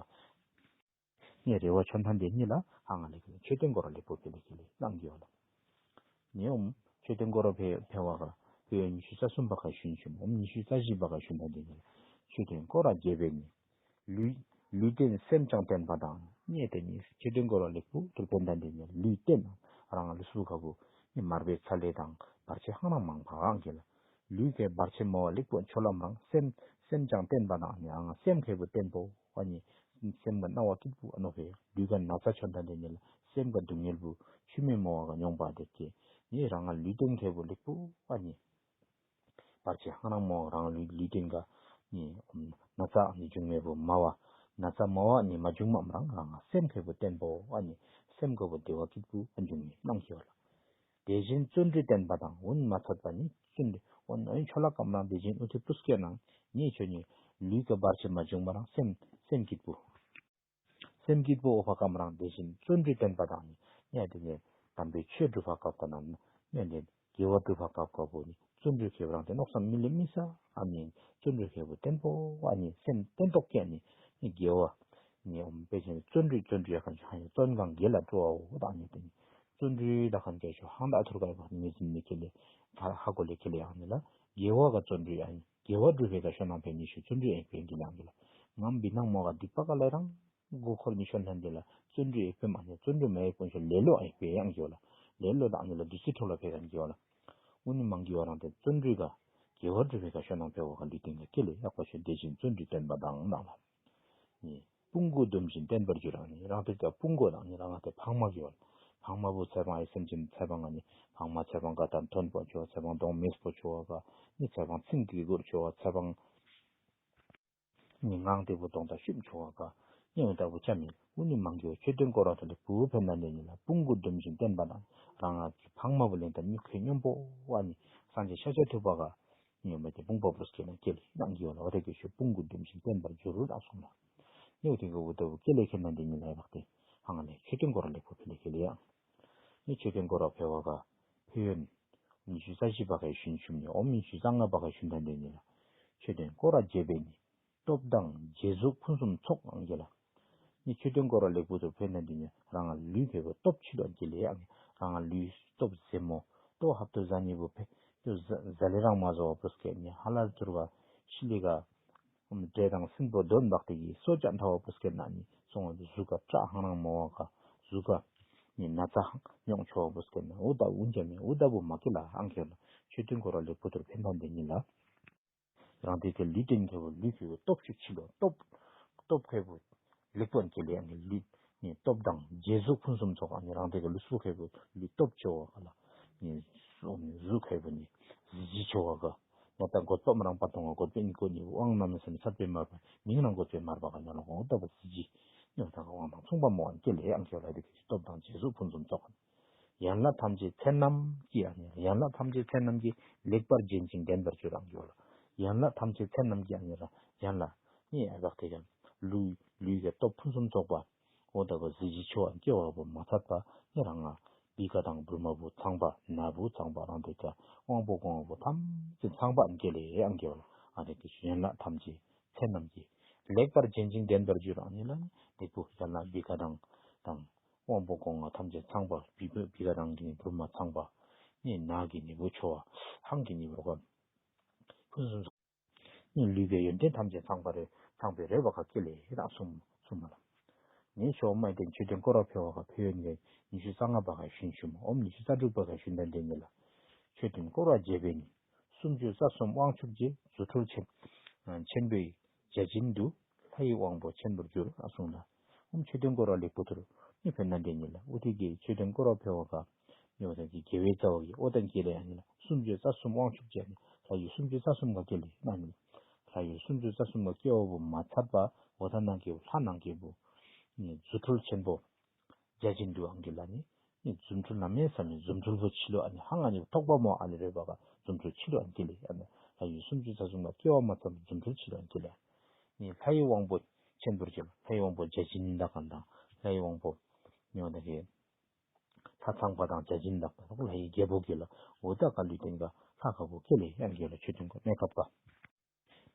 ངས་རེ་བ་ཆོན་ཐན་དེ་གཉིས་ལ་ཧ་ང་ལེ་གི་མཆོད་རྟེན་སྐོར་ལེགས་པོ་དེ་ལེ་གི་ལེ་ཨང་གི་ཡོད་ལ། ངས་ཨོམ་མཆོད་རྟེན་སྐོར་ཕེ་ཕེ་བ་ག་ཕེ་ཉི་ཤུ་རྩ་གསུམ་པ་ག་ཞུན་ཆུམ་ཨོམ་ཉི་ཤུ་རྩ་བཞི་པ་ག་ཞུན་ཐན་དེ་གཉིས་ལ་མཆོད་རྟེན་སྐོར་ར་རྒྱས་པའི་ནི། ལུས་ལུས་རྟེན་སེམས་ཀྱང་བརྟན་པ་དང་། ནི་དེ་ནི་མཆོད་རྟེན་སྐོར་བ་ལེགས་པོ་དུར་བརྟན་ལྡན་དེ་ནི་ལུས་རྟེན་རང་ལུས་སུ་ཁ་བུ་ནི་མར་པའི་ཚ་ལེ་དང་བར་ཆད་ཧང་རང་མང་བ་ཨང་གི་ལ། ལུས་ཀྱི་བར་ཆད་མོ་བ་ལེགས་པོ་ཆོ་ལམ་རང་སེམས་སེམས་ཀྱང་བརྟན་པ་དང་ནི་ཨང་སེམས་ཁེ་བུ་བརྟན་པོ་ཨ་ནི་སེམས་ཀྱི་སྣང་བ་སྐྱིད་པོ་ཨ་ནོ་བས་ལུས་ཀྱི་ན་ཚ་ཆོ་ལྡན་དེ་ནི་ལ་སེམས་ཀྱི་སྡུག་བསྔལ་བུ་ཆུ་མེ་མོ་བ་ག་མྱོང་བ་དེ་ཀྱི་ནི་རང་ལུས་རྟེན་ཁེ་བུ་ལེགས་པོ་ཨ་ནི། བར་ཆད་ཧང་རང་མོ་རང་ལུས་ལུས་རྟེན་ག་ནི་ན་ཚ་ནི་འབྱུང་མེད་པོ་མ་བ། ན་ཚ་མ་བ་ནི་མ་འབྱུང་མམ་རང་རང་སེམས་ཁེ་བོ་བརྟན་པོ་ཨ་ནི་སེམས་ཁེ་བོ་བདེ་བ་སྐྱིད་པོ་ཨ་འབྱུང་མེད་གནང་ཞེས་པ་ལ། དེ་བཞིན་བརྩོན་འགྲུས་བརྟན་པ་དང་འོན་མ་ཚད་པ་ནི་བརྩོན་འགྲུས་འོན་འོན་ཆོ་ལ་ཀམ་རང་དེ་བཞིན་ཨུ་ཐི་པུས་ཀེ་ནང་ནི་ཆོས་ནི་ལུས་ཀྱི་བར་ཆད་མ་འབྱུང་མ་རང་སེམས་སེམས་སྐྱིད་པོ། སེམས་སྐྱིད་པོ་འོ་ཕ་ཀམ་རང་དེ་བཞིན་བརྩོན་འགྲུས་བརྟན་པ་དང་ནི་གནས་དེ་ནས་དམ་པའི་ཆོས་སྒྲུབ་པ་སྐབས་དང་ནི་གནས་དེ་དགེ་བ་སྒྲུབ་པ་སྐབས་སྐབས་པོ་ནི་བརྩོན་འགྲུས་ཁེ་བོ་རང་དེ་ནོག་སམ་མི་ལེ་མི་ས་ཨ་ནི་བརྩོན་འགྲུས་ཁེ་བོ་བརྟན་པོ་ཨ་ནི་སེམས་བརྟན་ཏོག་ཀྱ་ནི་ནི་དགེ་བ་ནི་འོམ་པེ་ཆེན་བརྩོན་འགྲུས་བརྩོན་འགྲུས་ཡག་གན་ཆུ་ཧ་ཡང་བརྩོན་གང་དགེ་ལ་སྤྲོ་བའོ་དང་ནི་དེ་ནི་བརྩོན་འགྲུས་ལ་གན་གལ་ཆུ་ཧང་ད་ཐུར་ག་ཡི་བ་ནི་མི་ཟིན་ནི་ཁེ་ལེ་ཧ་ཧ་གོ་ལེ་ཁེ་ལེ་ཡང་ནི་ལ་དགེ་བ་ག་བརྩོན་འགྲུས་ཨ་ནི་དགེ་བ་སྒྲུབ་པའི་ག་ཤོ་ནང་ཕན་ནི་ཤུ་བརྩོན་འགྲུས་ཡག་པའི་གི་ལང་གི་ལ་ངམ་བི་ནང་མོ་ག་སྡིག་པ་ག་ལ་རང་། མགོ་འཁོར་ནི་ཤོར་ན་འདི་ལ་བརྩོན་འགྲུས་ཡེ་ཕེ་མ་ནི་བརྩོན་འགྲུས་མ་ཡེ་ཀུན་ཤོ་ལེ་ལོ་ཡེ་ཕེ་ཡང་གི་ཡོ་ལ། ལེ་ལོ་དང་ནི་ལ་བདུད་རྩི་འཕྲོ་ལ་ཕེ་གན་གི་ཡོ་ལ། འུ་ནི་མང་གི་ཡོ་རང་དེ་བརྩོན་འགྲུས་ག་དགེ་བ་སྒྲུབ་པའི་ག་ཤོ་ནང་ཕེ་བོ་ག་ལུས་རྟེན་ག་ཀེ་ལེ་ཡག་པ་ཤོ་དེ་བཞིན་བརྩོན་འགྲུས་བརྟན་པ་དང་ནང་ལ། ནི་དཔུང་གུ་བསྡུམ་བཞིན་བརྟན་པར་འགྱུར་རང་ནི་རང་དེ་ག་དཔུང་གུ་དང་ནི་རང་ང་དེ་འཕང་མ་གི་ཡོ་ལ། འཕང་མ་བུ་ཚེ་འཕང་ཨེ་སེམས་ཅན་ཚེ་འཕང་ང་ནི་འཕང་མ་ཚེ་འཕང་ག་དང་མཐོན་པོ་ཆོ་ཚེ་འཕང་གདོང་མེས་པོ་ཆོ་ག་ནི་ཚེ་འཕང་ཚིང་གི་གུར་ཆོ་ཚེ་འཕང་། ནི་ངང་དེ་བུ་གདོང་དང་ཤུབས་ཆོ་བ་ག་ནི་འོ་ད་བུ་ཆ་མི་འུ་ནི་མང་གི་མཆོད་རྟེན་སྐོར་བ་ཐོ་ལེ་བུ་ཕན་ན་ལེ་ནི་ལ་དཔུང་གུ་བསྡུམ་བཞིན་བརྟན་པ་དང་རང་ང་གི་འཕང་མ་བུ་ལེན་དང་མྱུ་གུ་སྙོམས་པོ་བ་ནི་སངས་རྒྱས་ཤཱཀྱ་ཐུབ་པ་ག་ནི་འོ་མ་དེ་དཔུང་པ་བུ་སྐྱེ་ན་སྐྱེ་ལེ་ནང་གི་ཡོ་ལ་བ་དེ་གི་ཤུ་དཔུང་གུ་བསྡུམ་བཞིན་བརྟན་པར་འགྱུར་རུ་ལ་སོང་ལ། ནི་འོ་དེ་གི་འུ་ད་བུ་སྐྱེ་ལེ་ཁེ་ན་ལེ་ནི་ལ་བག་སྟེ་ཧང་ལེ་མཆོད་རྟེན་སྐོར་བ་ལེགས་པོ་ཕེ་ལེ་ཁེ་ལེ་ཡང་། ནི་མཆོད་རྟེན་སྐོར་བ་ཕེ་བ་ག་ཕེ་ཡོན། ཉི་ཤུ་རྩ་བཞི་པ་ག་ཤུན་ཆུམ་ནི་འོ་མི་ཉི་ཤུ་རྩ་ལྔ་པ་ག་ཤུན་ཐན་ལེ་ནི་ལ། མཆོད་རྟེན་སྐོར་བ་རྒྱས་པའི་ནི། སྟོབས་དང་རྗེས་གཟུགས་ཕུན་སུམ་ཚོགས་ཨང་རྒྱལ་ལ། ནི་མཆོད་རྟེན་སྐོར་བ་ལེགས་པོ་དུ་ཕེ་ན་འདི་ནི་རང་ལུས་ཕེ་བོ་སྟོབས་ཆེ་ལོ་རྒྱལ་ལེ་ཨང་རང་ལུས་སྟོབས་ཟེ་མོ་ཏོ་ཧབ་ཏུ་ཟ་ནི་བོ་ཕེ་ཏུ་ཟ་ལེ་རང་མ་ཟོ་བ་པོ་སྐད་ནི་ཧ་ལ་ཐུར་བ་ཤི་ལི་ག་འདྲེ་དང་སྲིན་པོ་གདོན་འབག་དེ་གི་སོ་ཅག་འཐའ་བ་པོ་སྐད་ན་ནི་སོང་བ་གཟུགས་ཀ་བཀྲ་ཧང་རང་མོ་བ་ག་གཟུགས་ཀ་ནི་ན་ཚ་མྱོང་ཆོག་བ་པོ་སྐད་ན་འུ་ད་འུ་འཇམ་མེ་འུ་ད་བུ་མ་ཀི་ལ་ཨང་ཁེ་ལ་མཆོད་རྟེན་སྐོར་བ་ལེགས་པོ་དུ་ཕེ་ན་འདི་ནི་ལ། རང་དེ་གའི་ལུས་རྟེན་ཁེ་བོ་ལུས་ཁེ་བོ་སྟོབས་ཤུགས་ཆེ་ལོ་སྟོབས་སྟོབས་ཁེ་བོ་ལེགས་པོ་ཀེ་ལེ་ཨང་ལུས་ནི་སྟོབས་དང་རྗེས་གཟུགས་ཕུན་སུམ་ཚོགས་ཨང་རང་དེ་གའི་ལུས་སྲོག་ཁེ་བོ་ལུས་སྟོབས་ཆེ་བ་ག་ལ་ནི་གཟུགས་ཁེ་བོ་ནི་གཟི་བརྗིད་ཆེ་བ་ག་ནི་ད་གོད་པ་མ་རང་པ་དང་གོད་པའི་ནི་གོ་ནི་དབང་རྣམ་སེམས་ཚད་པའི་མར་པ་མིང་རང་གོད་པའི་མར་པ་ག་ཉོ་ལ་གོང་ལྟ་བུ་གཟི་བརྗིད་ནི་ད་ག་དབང་དང་མཚུངས་པ་མོ་ཨང་ཀེ་ལེ་ཨང་ཁེ་ལ་དེ་གའི་སྟོབས་དང་རྗེས་གཟུགས་ཕུན་སུམ་ཚོགས། ཡན་ལག་ཐམས་ཅད་ཚད་རྣམས་ཀྱིས་ཨ་ནི་ཡན་ལག་ཐམས་ཅད་ཚད་རྣམས་ཀྱིས་ལེགས་པར་བརྒྱན་ཅིང་ལྡན་པར་གྱུར་རང་ཡོད་ལ། ཡན་ལག་ཐམས་ཅད་ཚད་རྣམས་ཀྱིས་ཨ་ནི་ར་ཡན་ལག་ནི་ཨ་བག་དེ་ཀྱང་ལུས་ལུས་ཀྱི་སྟོབས་ཕུན་སུམ་ཚོགས་པ། འོ་ད་བ་གཟི་བརྗིད་ཆེ་བ་སྐྱེ་བ་པོ་མ་ཚད་པ་ནི་རང་ང་བི་ཀ་དང་བུར་མ་བུ་ཚང་པ་ན་བུ་ཚང་པ་རང་དེ་ཀྱང་དབང་པོ་གོང་བ་པོ་ཐམས་ཅད་ཚང་པ་ཨ་ནི་སྐྱེ་ལེ་ཨ་ནི་སྐྱེ་བ་ལ་ཨ་ནི་ཀྱི་ཡན་ལག་ཐམས་ཅད་ཚད་རྣམས་ཀྱིས་ལེགས་པར་བརྒྱན་ཅིང་ལྡན་པར་གྱུར་རང་ནི་ལ་ནི་ལེགས་པོ་ཡན་ལག་བི་ཀ་དང་དང་། དབང་པོ་སྒོ་ལྔ་ཐམས་ཅད་ཚང་པ་བི་བི་བི་ཀ་རང་གི་ནི་བུར་མ་ཚང་པ། ནི་ནག་གི་ནི་བུ་ཆོ་བ་ཧང་གི་ནི་བུ་རོ་ག་ཕུན་སུམ་ཚོགས། ནི་ལུས་པའི་ཡོན་ཏན་ཐམས་ཅད་ཚང་པ་རེ་ཚང་པའི་རེ་བ་ཁ་ཀི་ལེ་ར་གསུམ་གསུམ་མ་ལ། ནི་ཤོ་མ་དེ་མཆོད་རྟེན་སྐོར་བ་ཕེ་བ་ཁ་ཕེ་ཡོན་གི་ཉི་ཤུ་རྩ་ལྔ་པ་ཁ་ཞུན་ཞུ་མ་ཨོམ་ཉི་ཤུ་རྩ་དྲུག་པ་ཁ་ཞུན་དན་དེ་ཉི་ལ། མཆོད་རྟེན་སྐོར་བ་རྒྱས་པའི་ནི། སུམ་ཅུ་རྩ་གསུམ་དབང་ཕྱུག་རྗེ་རྫུ་འཕྲུལ་ཆེན་ཆེན་པོའི་བརྒྱ་བྱིན་དུ། ལྷ་ཡི་དབང་པོ་ཆེན་པོར་གྱུར་ཨ་གསུངས་ལ། ཨོམ་མཆོད་རྟེན་སྐོར་བ་ལེགས་པོ་ཐུར། ནི་ཕན་ན་འདྲེ་ཉིད་ལ་ཨུ་ཐུག་གི་མཆོད་རྟེན་སྐོར་བ་ཕེ་བ་ག་ཉོ་དང་གི་དགེ་བའི་རྩ་བ་གི་ཨོ་དང་གི་ལས་ཨ་ཉིད་ལ་སུམ་ཅུ་རྩ་གསུམ་དབང་ཕྱུག་རྗེ་ནི་ལྷ་ཡི་སུམ་ཅུ་རྩ་གསུམ་ག་གེ་ལས་ཨ་ཉིད་ལ། ལྷ་ཡུལ་སུམ་ཅུ་རྩ་གསུམ་ལ་སྐྱེ་བ་པོ་མ་ཚད་པ་འོ་ད་ནང་གི་ལྷ་ནང་གི་བུ། རྫུ་འཕྲུལ་ཆེན་པོ། བརྒྱ་བྱིན་དུ་ཨང་གི་ལ་ནི། ནི་རྫུ་འཕྲུལ་གནམ་མེད་ས་མེད་རྫུ་འཕྲུལ་པོ་ཆི་ལོ་ཨ་ནི་ཧང་ཨ་ནི་ཐོག་པ་མོ་ཨ་ནི་རེ་བ་ག་རྫུ་འཕྲུལ་ཆི་ལོ་ཨ་ནི་ལེ་ཨ་ནི་ལྷ་ཡུལ་སུམ་ཅུ་རྩ་གསུམ་ལ་སྐྱེ་བ་མ་ཚད་པ་རྫུ་འཕྲུལ་ཆི་ལོ་ཨ་ནི་ལེ། ནི་ལྷ་ཡི་དབང་པོ་ཆེན་པོར་གྱུར་ལྷ་ཡི་དབང་པོ་བརྒྱ་བྱིན་དག་ག་དང་ལྷ་ཡི་དབང་པོ་ཉོ་ད་གི་ལྷ་ཚངས་པ་དང་བརྒྱ་བྱིན་དག་པ་ལྷ་ཡི་རྒྱལ་པོ་གི་ལ་འོ་ད་ག་ལུས་རྟེན་ག་ལྷ་ག་བོ་སྐྱེ་ལེ་ཨ་ནི་གི་ལ་ཆོས་དོན་ག་གནས་སྐབས་ག་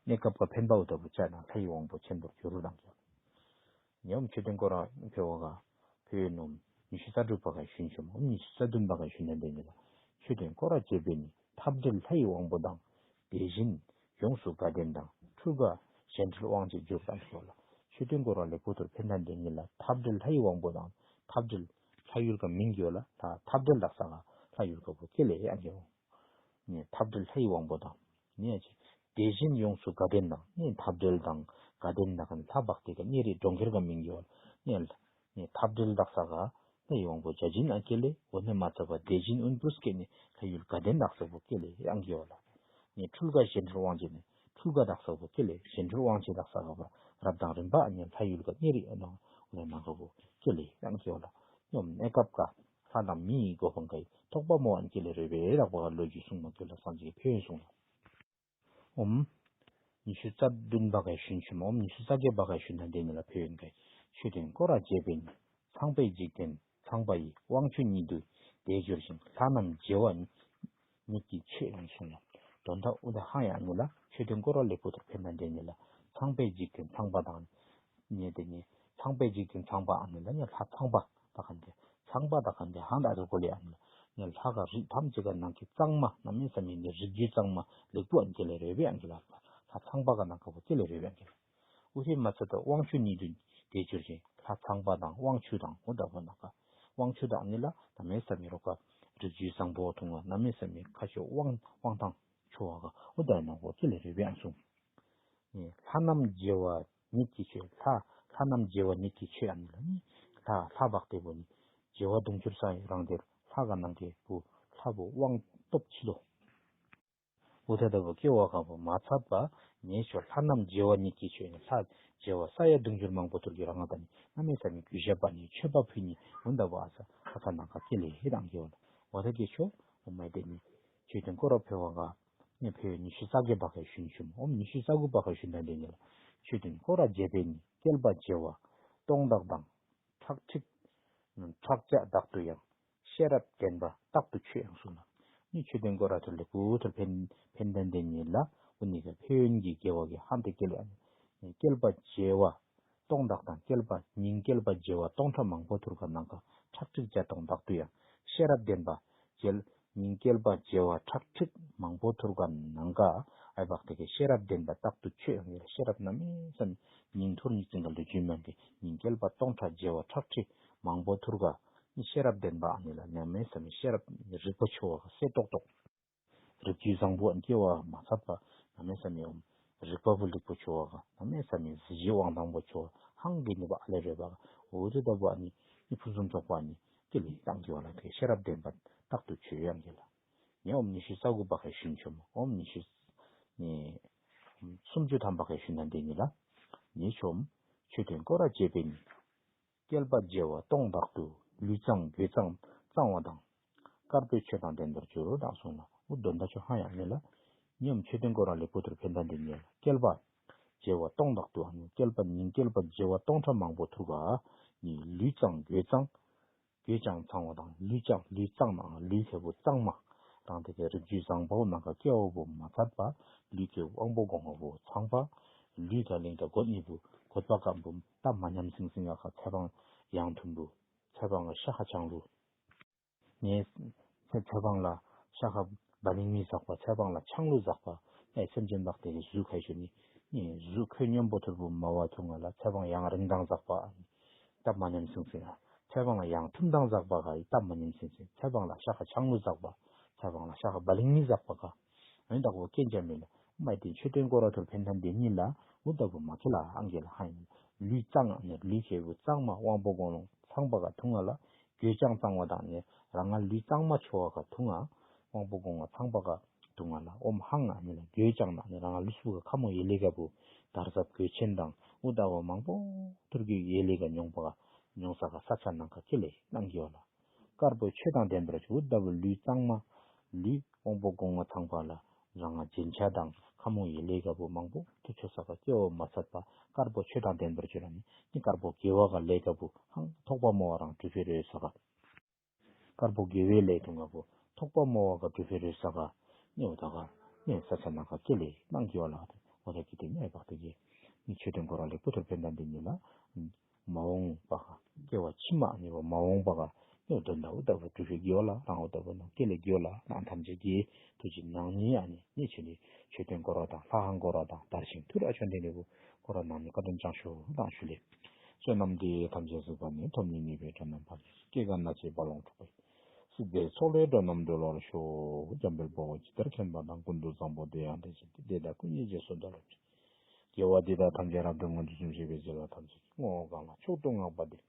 གནས་སྐབས་ཀ་འཕེན་པའོ་ལྟ་བུ་བྱས་ན་ལྷ་ཡི་དབང་པོ་ཆེན་པོར་གྱུར་རོ་དང་གྱུར། ཉམས་མཆོད་རྟེན་སྐོར་ར་འཕེལ་བ་ག་འཕེལ་ནོམ་ཉི་ཤུ་རྩ་དྲུག་པ་ག་ཞུན་ཆུ་མོ་ཉི་ཤུ་རྩ་བདུན་པ་ག་ཞུན་དང་ལྡན་ཉིད་ལ་མཆོད་རྟེན་སྐོར་ར་བཅས་པས་ནི་འཐབ་བྲལ་ལྷ་ཡི་དབང་པོ་དང་དེ་བཞིན་ཡོངས་སུ་དགའ་ལྡན་དང་འཁྲུལ་པ་གཞན་འཕྲུལ་དབང་བྱེད་འཇུག་དང་ཞོ་ལ་མཆོད་རྟེན་སྐོར་ར་ལེགས་པོ་ཐུར་འཕེན་དང་ལྡན་ཉིད་ལ་འཐབ་བྲལ་ལྷ་ཡི་དབང་པོ་དང་འཐབ་བྲལ་ལྷ་ཡུལ་ག་མིང་གྱོ་ལ་ལྷ་འཐབ་བྲལ་ལག་ས་ག་ལྷ་ཡུལ་ག་བོ་སྐྱེ་ལེ་ཡང་གྱོ། ནས་འཐབ་བྲལ་ལྷ་ཡི་དབང་པོ་དང་། ནས་ཅི། དེ་བཞིན་ཡོངས་སུ་དགའ་ལྡན་དང་ནས་འཐབ་བྲལ་དང་དགའ་ལྡན་དག་ལྷ་བག་སྟེ་ག་གཉེར་རེ་གྲོང་ཁྱེར་ག་མིང་གི་བར་ནས་ལྷ། ནས་འཐབ་བྲལ་དག་ས་ག་ལྷ་ཡི་དབང་པོ་བརྒྱ་བྱིན་ཨ་ཀེ་ལེ་འོ་ནས་མ་ཚད་པ་དེ་བཞིན་ཨུན་པུས་ཀེ་ནས་ལྷ་ཡུལ་དགའ་ལྡན་དག་ས་བོ་ཀེ་ལེ་ཨང་གི་བ་ལ། ནས་འཁྲུལ་ག་གཞན་འཁྲུལ་དབང་བྱེད་ནས་འཁྲུལ་ག་དག་ས་བོ་ཀེ་ལེ་གཞན་འཁྲུལ་དབང་བྱེད་དག་ས་ག་བ་རབ་དང་རིམ་པ་ནས་ལྷ་ཡུལ་ག་གཉེར་རེ་ཨ་ནོ་འོ་ནས་ནང་ག་བོ་ཀེ་ལེ་ཨང་གི་བ་ལ། སྙོམས་གནས་སྐབས་ཀ་ལྷ་དང་མི་ཡི་སྒོ་འཕང་ཀའི་ཐོག་པ་མོ་ཨན་ཀེ་ལེ་རེ་བའི་རག་པ་ལོ་རྒྱུས་གསུངས་མ་ཀེ་ལ་སངས་རྒྱས་ཕན་ཡོན་གསུངས་ལ། ཨོམ། ཉི་ཤུ་རྩ་བདུན་པ་ཀའི་ཞུན་ཆུ་མ་ཨོམ་ཉི་ཤུ་རྩ་བརྒྱད་པ་ཀའི་ཞུན་དང་ལྡན་ཉིད་ལ་ཕན་ཡོན་ཀའི་མཆོད་རྟེན་སྐོར་ར་བཅས་པས་ནི་ཚངས་པའི་འཇིག་རྟེན་ཚངས་པ་ཡི་དབང་ཕྱུག་ཉིད་དུ་དེ་གྱུར་ཞིང་ལྷ་རྣམས་བྱེ་བ་ཉིད་ཀྱིས་མཆོད་ཡང་གསུངས་ལ། དོན་དག་ཨུ་ད་ཧང་ཡང་ཉིད་ལ་མཆོད་རྟེན་སྐོར་ར་ལེགས་པོ་ཐུར་ཕན་དང་ལྡན་ཉིད་ལ་ཚངས་པའི་འཇིག་རྟེན་ཚངས་པ་དང་། ཉེ་དེ་ཉེ། ཚངས་པའི་འཇིག་རྟེན་ཚངས་པ་ཨ་ནི་ལ་ཉེ་ལྷ་ཚངས་པ་ད་ག་འདི། ཚངས་པ་ད་ག་འདི་ཧང་ད་རུ་གོ་ལེ་ཨ་ནི་ལ། ཉེ་ལྷ་ག་རིགས་ཐམས་ཅད་ཀ་ནང་གི་གཙང་མ་གནམ་མེད་ས་མེད་ནི་རིགས་རྒྱུད་གཙང་མ་ལེགས་པོ་ཨ་ནི་ལེ་རེ་བའི་ཨ་ནི་ལ། ལྷ་ཚངས་པ་ག་ནང་ག་བོ་ཀེ་ལེ་རེ་བའི་ཨ་ནི་ལ། ཨུ་ཧེ་མ་ཚད་དུ་དབང་ཕྱུག་ཉིད་དུ་དེ་གྱུར་ཅིང་ལྷ་ཚངས་པ་དང་དབང་ཕྱུག་དང་ཨུ་ད་བོ་ནང་ག། དབང་ཕྱུག་དང་ཨ་ནི་ལ་གནམ་མེད་ས་མེད་རོ་ག་རིགས་རྒྱུད་བཟང་པོ་ཐུང་བ་གནམ་མེད་ས་མེད་ཁ་ཤོ་དབང་དབང་ཐང་ཆོ་བ་ག་ཨུ་ད་ནང་ག་བོ་ཀེ་ལེ་རེ་བའི་ཨ་ནི་གསུངས། ནི་ལྷ་རྣམས་བྱེ་བ་ཉིད་ཀྱིས་མཆོད། ལྷ་ལྷ་རྣམས་བྱེ་བ་ཉིད་ཀྱིས་མཆོད་ཨ་ནི་ལ་ནི། ལྷ་ལྷ་བག་སྟེ་བོ་ནི། བྱེ་བ་དུང་ཕྱུར་ས་ཡི་རང་དེར་ལྷ་ག་ནང་གི་བུ་ལྷ་བུ་དབང་སྟོབས་ཆི་ལོ། འོ་ད་ལྟ་བུ་སྐྱེ་བ་ག་བོ་མ་ཚད་པ་ཉེ་ཆོ་ལྷ་རྣམས་བྱེ་བ་ཉིད་ཀྱིས་མཆོད་ནི་ལྷ་བྱེ་བ་ས་ཡ་དུང་ཕྱུར་མང་པོ་ཐུར་གྱི་རང་ང་ད་ནི་གནམ་མེད་ས་མེད་གུས་ཞབས་པ་ནི་མཆོད་པ་ཕུལ་ནི་འོ་ད་བུ་ཨ་ས་ལྷ་ཁ་ནང་ག་སྐྱེ་ལེ་ཧེ་དང་སྐྱེ་བ་ལ། འོ་ད་སྐྱེ་ཆོ་འོ་མ་དེ་ནི། མཆོད་རྟེན་སྐོར་ར་འཕེལ་བ་ག་ནས་འཕེལ་ཉི་ཤུ་རྩ་བརྒྱད་པ་ཀའི་ཞུན་ཆུ་མོ་ཨོམ་ཉི་ཤུ་རྩ་དགུ་པ་ཀའི་ཞུན་དང་ལྡན་ཉིད་ལ་མཆོད་རྟེན་སྐོར་ར་བཅས་པས་ནི་བསྐལ་པ་བྱེ་བ་སྟོང་དག་དང་། ཁྲག་ཁྲིག་ཁྲག་བཅས་དག་ཏུ་ཡང་ཤེས་རབ་ལྡན་པ་རྟག་ཏུ་མཆོད་ཡང་གསུངས་ལ། ནི་མཆོད་རྟེན་སྐོར་ར་ཐུར་ལེགས་པོ་ཐུར་འཕེལ་འཕེལ་དང་ལྡན་ཉིད་ལ་འོ་ནི་ག་འཕེལ་ཡོན་གྱི་དགེ་བ་གི་ཧན་ཏེ་སྐྱེ་ལ་ནི་བསྐལ་པ་བྱེ་བ། སྟོང་དག་དང་བསྐལ་པ་ཉིན་བསྐལ་པ་བྱེ་བ་སྟོང་ཕྲག་མང་པོ་ཐུར་ག་ནང་ག་ཁྲག་ཁྲིག་བརྒྱ་སྟོང་དག་ཏུ་ཡང་ཤེས་རབ་ལྡན་པ་རྒྱལ་ཉིན་བསྐལ་པ་བྱེ་བ་ཁྲག་ཁྲིག་མང་པོ་ཐུར་ག་ནང་ག་ཨའི་བག་དེ་གའི་ཤེས་རབ་ལྡན་པ་རྟག་ཏུ་མཆོད་ཡང་ཡོད་ཤེས་རབ་གནམ་མེད་ས་མེད་ཉིན་ཐོར་ཉིན་ཙིང་ག་ལུ་རྒྱུས་མན་གི་ཉིན་བསྐལ་པ་སྟོང་ཕྲག་བྱེ་བ་ཁྲག་ཁྲིག་མང་པོ་ཐུར་ག་ཤེས་རབ་ལྡན་པ་ཨ་ནི་ལ་གནམ་མེད་ས་མེད་ཤེས་རབ་རིག་པ་ཆོ་བ་ག་གསལ་ཏོག་ཏོག་རིགས་རྒྱུད་བཟང་པོ་སྐྱེ་བ་མ་ཚད་པ་གནམ་མེད་ས་མེད་འོང་། རིག་པ་བུ་ལེགས་པོ་ཆོ་བ་ག་གནམ་མེད་ས་མེད་གཟི་བརྗིད་དབང་ཐང་པོ་ཆོ་བ་ཧང་གི་ནི་བ་ཨ་ལེ་རེ་བ་འོ་དེ་ལྟ་བུ་ཨ་ནི་ནི་ཕུན་སུམ་ཚོགས་པ་ནི་ཀི་ལི་བཏང་གི་བ་ལ་དེ་ཤེས་རབ་ལྡན་པ་རྟག་ཏུ་ཆོས་ཡང་གི་ལ། ཉེ་འོམ་ཉི་ཤུ་རྩ་དགུ་པ་ཁའི་ཞུན་ཆོམ་འོམ་ཉི་ཤུ་ནི་སུམ་ཅུ་ཐམ་པ་ཁའི་ཞུན་དང་ལྡན་ནི་ལ། ཉེ་ཆོམ་མཆོད་རྟེན་སྐོར་ར་བཅས་པའི་ནི། བསྐལ་པ་བྱེ་བ་སྟོང་དག་ཏུ་ལུས་གཙང་གོས་གཙང་གཙང་བ་དང་། དཀར་པོའི་ཆོས་དང་ལྡན་པར་འགྱུར་རོ་དང་གསུངས་ལ་འུ་དོན་དག་ཆོས་ཧ་ཡང་ཉེ་ལ། ཉམས་མཆོད་རྟེན་སྐོར་ར་ལེགས་པོ་ཐུར་ཕན་དང་ལྡན་ཉེ་ལ་བསྐལ་པ་བྱེ་བ་སྟོང་དག་ཏུ་ཨ་ནི་བསྐལ་པ་ཉིན་བསྐལ་པ་བྱེ་བ་སྟོང་ཕྲག་མང་པོ་ཐུར་ག་ནི་ལུས་གཙང་གོས་གཙང་གོས་ཀྱང་གཙང་བ་དང་ལུས་ཀྱང་ལུས་གཙང་ནའང་ལུས་ཁེ་བོ་གཙང་མ་རང་དེ་གའི་རིགས་རྒྱུད་བཟང་པོ་ནང་ག་སྐྱེ་བ་བོ་མ་ཚད་པ་ལུས་ཁེ་དབང་པོ་སྒོ་ང་བོ་ཚངས་པ་ལུས་དང་ལིང་དང་གོ་གཉིས་པོ་གོད་པ་སྐམ་པོ་སྟབས་མ་ཉམས་སིང་སིང་ཡ་ཁ་ཚེ་བང་ཡང་ཐུམ་པོ་ཚེ་བང་ལ་ཤ་ཁ་ཆང་ལུ། ངས་ཚེ་ཚེ་བང་ལ་ཤ་ཁ་བ་ལིང་མི་ཟག་པ་ཚེ་བང་ལ་ཆང་ལུ་ཟག་པ་ཨེ་སེམས་ཅན་བདག་དེ་གི་གཟུགས་ཁ་ཤོ་ནི་ནི་གཟུགས་ཁོད་སྙོམས་པོ་ཐུར་བུ་མ་བ་ཐུང་ང་ལ་ཚེ་བང་ཡང་རིང་དང་ཟག་པ་སྟབས་མ་ཉམས་སིང་སིང་ཡ་ཚེ་བང་ལ་ཡང་ཐུམ་དང་ཟག་པ་ག་ཡི་སྟབས་མ་ཉམས་སིང་སིང་ཚེ་བང་ལ་ཤ་ཁ་ཆང་ལུ་ཟག་པ་ཚེ་བང་ལ་ཤ་ཁ་བ་ལིང་མི་ཟག་པ་ག་འོན་དག་པོ་སྐྱེན་ཅན་མེད་ལ། མ་དེ་མཆོད་རྟེན་སྐོར་ར་ཐུར་ཕན་ཐན་དེ་ཉིད་ལ་འུ་ལྟ་བུ་མ་ཁེ་ལ་ཨང་གེ་ལ་ཧ་ཡིན། ལུས་གཙང་ནས་ལུས་ཁེ་བུ་གཙང་མ་དབང་པོ་དགོང་ལོང་ཚང་པ་ག་ཐུང་ང་ལ་གོས་ཀྱང་གཙང་བ་དང་ནས་རང་ང་ལུས་གཙང་མ་ཆོ་བ་ག་ཐུང་ང་དབང་པོ་དགོང་ང་ཚང་པ་ག་ དུ་ང་ལ་ཨོམ་ཧང་ང་ནི་ལ་གོས་ཅང་ན་ནི་རང་ལུས་སུ་ག་ཁ་མོ་ཡེ་ལེ་ག་བུ་དར་ཟབ་གོས་ཆེན་དང་ཨུ་ད་བ་མང་པོ་ཐུར་གི་ཡེ་ལེ་ག་མྱོང་པ་ག་མྱོང་ས་ག་ས་ཆ་ནང་ག་ཀི་ལེ་གནང་གི་ཡོད་ལ། དཀར་པོ་ཆོས་དང་ལྡན་པར་གྱུར་ཨུ་ད་བུ་ལུས་གཙང་མ་ལུས་དབང་པོ་དགུང་ང་ཚང་པ་ལ་རང་ང་རྗེན་ཆ་དང་ཁ་མོ་ཡེ་ལེ་ག་བུ་མང་པོ་ཐུ་ཆོ་ས་ག་སྐྱེ་བོ་མ་ཚད་པ་དཀར་པོ་ཆོས་དང་ལྡན་པར་གྱུར་ལ་ནི་ནི་དཀར་པོ་དགེ་བ་ག་ལེ་ག་བུ་ཧང་ཐོག་པ་མོ་བ་རང་གྲུ་ཕེ་རེ་ས་ག་དཀར་པོ་དགེ་བའི་ལས་དུ་ལྔ་པོ་ཐོག་པ་མོ་བ་ག་གྲུ་ཕེ་རེ་ས་ག་ནི་འོ་ད་ག་ནི་ས་ཆ་ནང་ག་ཀི་ལེ་གནང་གི་ཡོད་ལ་འོ་ད་ཀི་དེ་ནི་ཨེ་བག་དེ་གི་ནི་མཆོད་རྟེན་སྐོར་བ་ལེགས་པོ་ཐུར་ཕན་དང་འདི་ཉིད་ལ་མ་འོངས་པ་ག་སྐྱེ་བ་ཕྱི་མ་ནི་བ་མ་འོངས་པ་ག་ནི་འོ་དོན་དག་འོ་ད་བུ་གྲུ་ཕེ་གི་ཡོད་ལ་རང་འོ་ད་བུ་ནང་ཀི་ལེ་གི་ཡོད་ལ་ནང་ཐམས་ཅད་ཀྱི་ཐུགས་ཀྱི་ནང་ཉིད་ཨ་ནི་ནི་ཆོས་ནི་མཆོད་རྟེན་སྐོར་བ་དང་ལྷ་ཁང་སྐོར་བ་དང་དར་ཞིང་ཐུར་ཨ་ཆོས་འདི་ནི་བུ་ཁོ་ར་རྣམས་ནི་བཀའ་དྲིན་བསྐྱངས་ཤོག་དང་ཞུ་ལེ། བསོད་ནམས་འདི་ཡིས་ཐམས་ཅད་གཟིགས་པ་ཉིད། ཐོབ་ནས་ཉེས་པའི་དགྲ་རྣམས་ཕམ་བྱས་ཤིང་། སྐྱེ་རྒ་ན་འཆིའི་རྦ་ཀློང་འཁྲུགས་པ་ཡི། སྲིད་པའི་མཚོ་ལས་འགྲོ་རྣམས་སྒྲོལ་བར་ཤོག། འཇམ་དཔལ་དཔའ་བོས་ཇི་ལྟར་མཁྱེན་པ་དང་། ཀུན་ཏུ་བཟང་པོ་དེ་ཡང་དེ་བཞིན་ཏེ། དེ་དག་ཀུན་གྱི་རྗེས་སུ་བདག་སློབ་ཅིང་། དགེ་བ་འདི་དག་ཐམས་ཅད་རབ་ཏུ་བསྔོ། དུས་གསུམ་གཤེགས་པའི་རྗེ་ལ་ཐམས་ཅད་ཀྱིས། བསྔོ་བ་གང་ལ་མཆོག་ཏུ་བསྔགས་པ་འདི།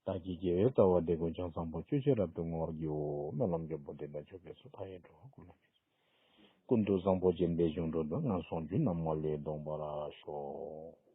བདག་གིས་དགེ་བའི་རྩ་བ་འདི་ཀུན་ཀྱང་བཟང་པོ་སྤྱོད་ཕྱིར་རབ་ཏུ་བསྔོ་བར་བགྱིའོ། སྨོན་ལམ་འཇམ་པོ་འདི་དག་མཆོག་གི་གསུང་། མཐའ་ཡས་འགྲོ་བ་ཀུན་ལ་ཕན་ཕྱིར། ཀུན་ཏུ་བཟང་པོ་སྦྱིན་པའི་གཞུང་དྲུག་འདི། ངན་སོང་རྒྱུ་རྣམས་མ་ལུས་སྟོངས་པར་ཤོག།